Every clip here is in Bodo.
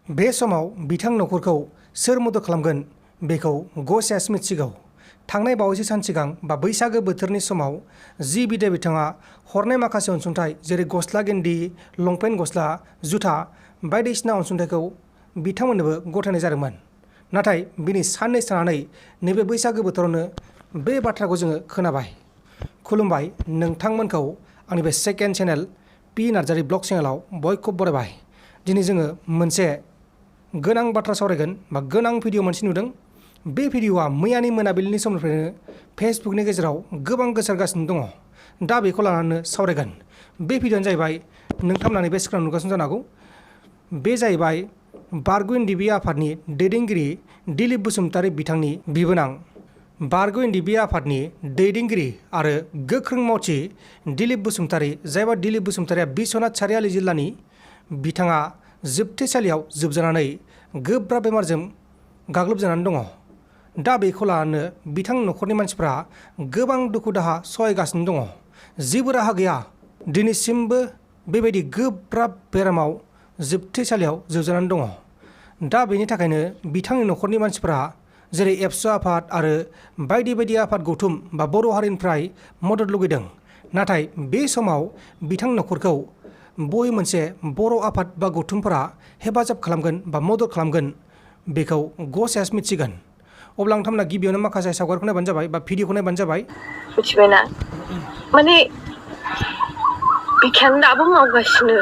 बे समाव बिथां नखरखौ सोर मदद खालामगोन बेखौ गसाइयासो मिथिगौ। थांनाय बावैसो सान सिगां बा बैसागो बोथोरनि समाव जि बिदा बिथाङा हरनाय माखासे अनसुंथाइ जेरै गस्ला गेन्दि, लंपेन्ट गस्ला, जुथा बायदिसिना अनसुंथाइखौ बिथांमोननोबो गथायनाय जादोंमोन। नाथाय बिनि साननैसो थानानै नैबे बैसागो बोथोरावनो बे बाथ्राखौ जोङो खोनाबाय। खुलुमबाय नोंथांमोनखौ आंनि बे second channel P Narzary blog चेनेलाव बयखौबो बरायबाय। दिनै जोङो मोनसे गोनां बाथ्रा सावरायगोन बा गोनां भिडिअ मोनसे नुदों। बे भिडिअआ मैयानि मोनाबिलिनि समनिफ्रायनो फेसबुकनि गेजेराव गोबां गोसारगासिनो दङ। दा बेखौ लानानै सावरायगोन। बे भिडिअआनो जाहैबाय नोंथांमोनहा बे स्क्रिनाव नुगासिनो जानो हागौ। बे जाहैबाय बारग' एनडीबीए आफादनि दैदेनगिरि दिलीप बसुमतारी बिथांनि बिबोनां। बारग' एनडीबीए आफादनि दैदेनगिरि आरो गोख्रों मावथि दिलीप बसुमतारी, जायबा दिलीप बसुमतारीया बिश्वनाथ सारियाली जिल्लानि, बिथाङा जोबथेसालियाव जोबजानानै गोब्राब बेमारजों गाग्लोबजानानै दङ। दा बेखौ लानानै बिथां नखरनि मानसिफ्रा गोबां दुखु दाहा सहायगासिनो दङ। जेबो राहा गैया। दिनैसिमबो बेबायदि गोब्राब बेरामाव जोबथेसालियाव जोबजानानै दङ। दा बेनि थाखायनो बिथांनि नखरनि मानसिफ्रा जेरै एबसु आफाद आरो बायदि बायदि आफाद गौथुम बा बर' हारिनिफ्राय मदद लुगैदों। नाथाय बे समाव बिथां नखरखौ बय मोनसे बर' आफाद बा गौथुमफोरा हेफाजाब खालामगोन बा मदद खालामगोन बेखौ गसाइयासो मिथिगोन। अब्ला नोंथांमोना गिबियावनो माखासे सावगारिखौ नायबानो जाबाय बा भिडिअखौ नायबानो जाबाय। मिथिबायना माने बिखायानो दाबो मावगासिनो।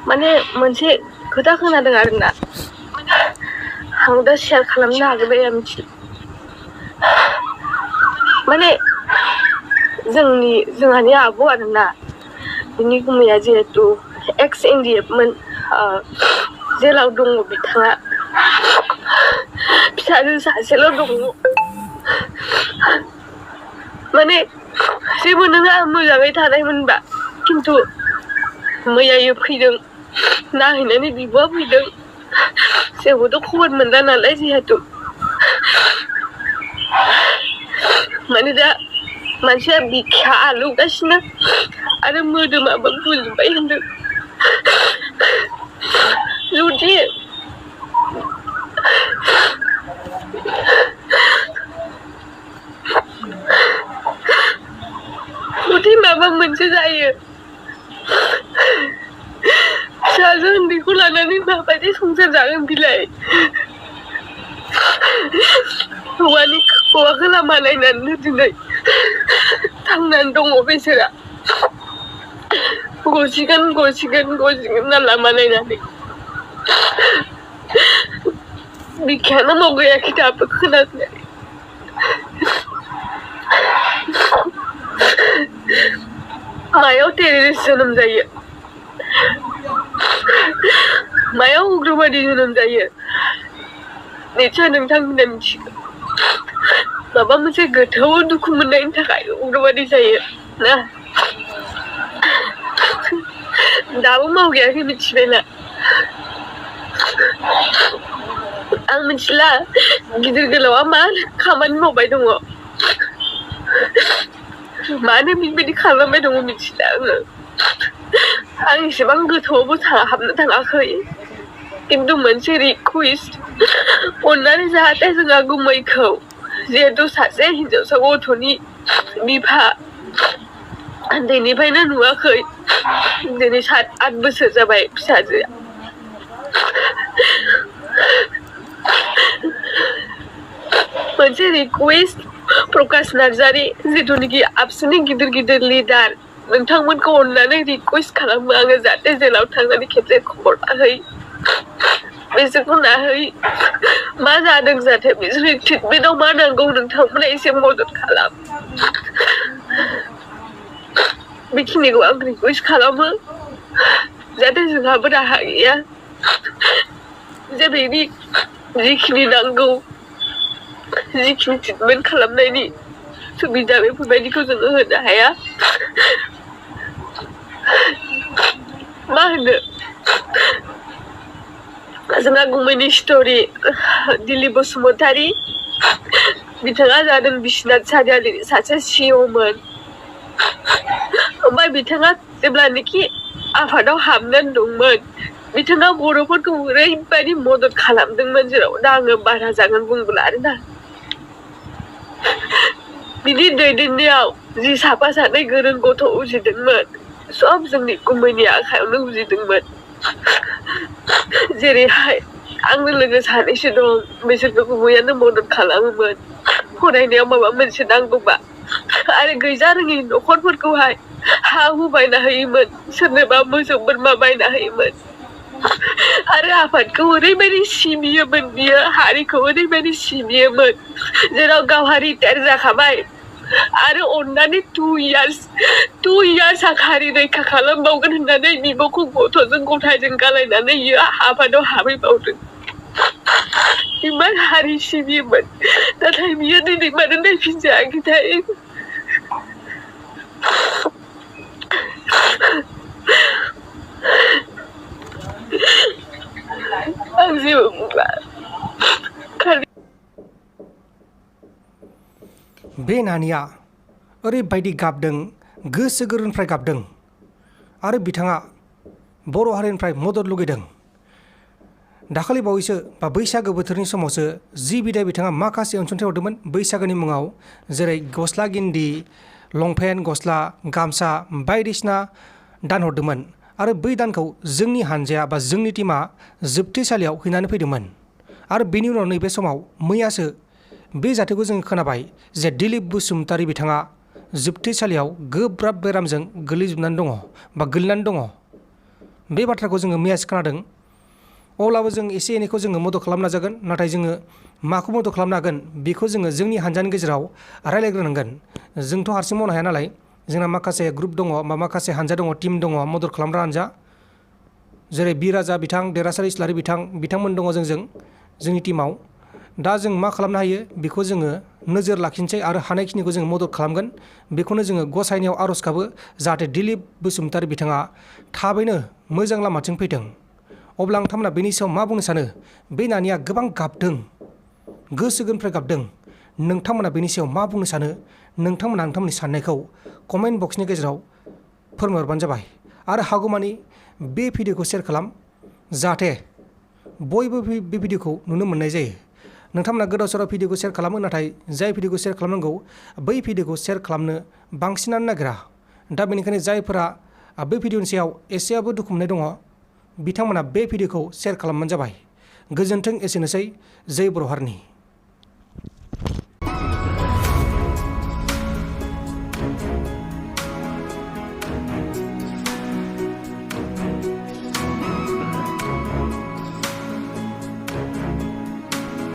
माने मोनसे खोथा खोनादों आरोना, आं दा शेयार खालामनो हागोन बायदि मिथिला। माने जोंहानि आब' आरोना, बिनि गुमैया जिहेतु एक्स एनडीएफमोन, जेलाव दङ बिथाङा। फिसाजो सासेल' दङ। माने जेबो नङा, मोजाङै थानायमोनबा। खिन्थु मैयायो फैदों, नायहैनानै बिब'आ फैदों। जेबोथ' खबर मोनला नालाय जिहेतु। माने दा मानसिया बिखाया आलौगासिनो आरो मोदोमाबो गुजोब्बाय होनदों। जुदि माबा मोनसे जायो, फिसाजो उन्दैखौ लानानै माबायदि संसार जागोन बिलाय? हौवाखौ लामा नायनानै दिनै थांनानै दङ बेसोरा। गसिगोन ना लामा नायनानै। बिखायानो मावगायाखै दाबो खोनानानै। मायाव टेररिस्ट जोनोम जायो, मायाव उग्रबादि जोनोम जायो, निसय नोंथांमोना मिथिगौ। माबा मोनसे गोथौ दुखु मोननायनि थाखाय उग्रबादि जायो ना। दाबो मावगायाखै मिथिबायना। आं मिथिला गिदिर गोलावा मा खामानि मावबाय दङ, मानो बेबायदि खालामबाय दङ मिथिला आङो। आं एसेबां गोथौआवबो हाबनो थाङाखै। खिन्थु मोनसे रिकुवेस्ट, अननानै जाहाथे जोंहा गुमैखौ, जिहेतु सासे हिनजावसा गथ'नि बिफा, उन्दैनिफ्रायनो नुवाखै। दिनै 7-8 बोसोर जाबाय फिसाजोआ। मोनसे रिकुवेस्ट, प्रकाश नार्जारी, जिथुनिखि आबसुनि गिदिर लिडार, नोंथांमोनखौ अननानै रिकुवेस्ट खालामो आङो, जाहाथे जेलाव थांनानै खेबसे खबर लाहै, बिसोरखौ नाहै, मा जादों जाहाथे बिसोरनि ट्रिटमेन्टआव मा नांगौ नोंथांमोना एसे मदद खालाम। बेखिनिखौ आं रिकुवेस्ट खालामो, जाहाथे जोंहाबो राहा गैया। जे बेनि जिखिनि नांगौ, जिखिनि ट्रिटमेन्ट खालामनायनि सुबिदा, बेफोरबायदिखौ जोङो होनो हाया। मा होनो, जोंहा गुमैनि स्ट'रि, दिलीप बसुमतारी बिथाङा जादों बिश्वनाथ सारियालिनि सासे सिअ'मोन। ओमफ्राय बिथाङा जेब्लानोखि आफादाव हाबनानै दंमोन, बिथाङा बर'फोरखौ ओरैबायदि मदद खालामदोंमोन जेराव दा आङो बारा जागोन बुंबोला आरोना बिनि दैदेननायाव जि साफा सानै गोरों गथ' उजिदोंमोन सब जोंनि गुमैनि आखायावनो उजिदोंमोन जेरैहाय आंनो लोगो सानैसो दं बिसोरखौ गुमैयानो मदद खालामोमोन फरायनायाव माबा मोनसे नांगौबा आरो गैजा रोङि न'खरफोरखौहाय हा हु बायना होयोमोन सोरनोबा मोसौ बोरमा बायना होयोमोन आरो आफादखौ ओरैबायदि सिबियोमोन बियो हारिखौ ओरैबायदि सिबियोमोन जेराव गावहा रिटायार जाखाबाय आरो अननानै 2 इयार्स हारि रैखा खालामबावगोन होननानै बिब'खौ गथ'जों गथायजों गालायनानै बियो आफादाव हाबहैबावदों इमान हारि सिबियोमोन नाथाय बियो दिनै मानो नायफिनजायाखैथाय आं जेबो बुंला बे नानिया ओरैबायदि गाबदों गोसो गोरबोनिफ्राय गाबदों आरो बिथाङा बर' हारिनिफ्राय मदद लुगैदों दाखालि बावैसो बा बैसागो बोथोरनि समावसो जि बिदाय बिथाङा माखासे अनसुंथाइ हरदोंमोन बैसागोनि मुङाव जेरै गस्ला गिन्दि लंपेन्ट गस्ला गामसा बायदिसिना दान हरदोंमोन आरो बै दानखौ जोंनि हानजाया बा जोंनि टीमआ जोबथेसालियाव हैनानै फैदोंमोन आरो बेनि उनाव नैबे समाव मैयासो बे जाथायखौ जों खोनाबाय जे दिलीप बसुमतारी बिथाङा जोबथेसालियाव गोब्राब बेरामजों गोलैजोबनानै दङ बा गोलैनानै दङ बे बाथ्राखौ जोङो मैयासो खोनादों अब्लाबो जों एसे एनैखौ जोङो मदद खालामनो नाजागोन नाथाय जोङो माखौ मदद खालामनो हागोन बेखौ जोङो जोंनि हानजानि गेजेराव रायलायग्रोनांगोन जोंथ' हारसिं मावनो हाया नालाय जोंना माखासे ग्रुप दङ बा माखासे हानजा दङ टीम दङ मदद खालामग्रा हानजा जेरै बिराजा बिथां देरहासार इस्लारि बिथांमोन दङ जोंनि टीमाव दा जों मा खालामनो हायो बेखौ जोङो नोजोर लाखिनोसै आरो हानायखिनिखौ जोङो मदद खालामगोन बेखौनो जोङो गसाइनियाव आर'ज गाबो जाहाथे दिलीप बसुमतारी बिथाङा थाबैनो मोजां लामाथिं फैथों अब्ला नोंथांमोना बेनि सायाव मा बुंनो सानो बे नानिया गोबां गाबदों गोसो गोरबोनिफ्राय गाबदों नोंथांमोना बेनि सायाव मा बुंनो सानो नोंथांमोना नोंथांमोननि साननायखौ कमेन्ट बक्सनि गेजेराव फोरमायहरबानो जाबाय आरो हागौमानि बे भिडिअखौ शेयार खालाम जाहाथे बयबो बे भिडिअखौ नुनो मोननाय जायो नोंथांमोना गोदाव सोराव भिडिअखौ शेयार खालामो नाथाय जाय भिडिअखौ शेयार खालामनांगौ बै भिडिअखौ शेयार खालामनो बांसिनानो नागिरा दा बेनिखायनो जायफोरा बे भिडिअनि सायाव एसेबाबो दुखु मोननाय दङ बिथांमोना बे भिडिअखौ शेयार खालामबानो जाबाय गोजोन्थों एसेनोसै जै बर' हारिनि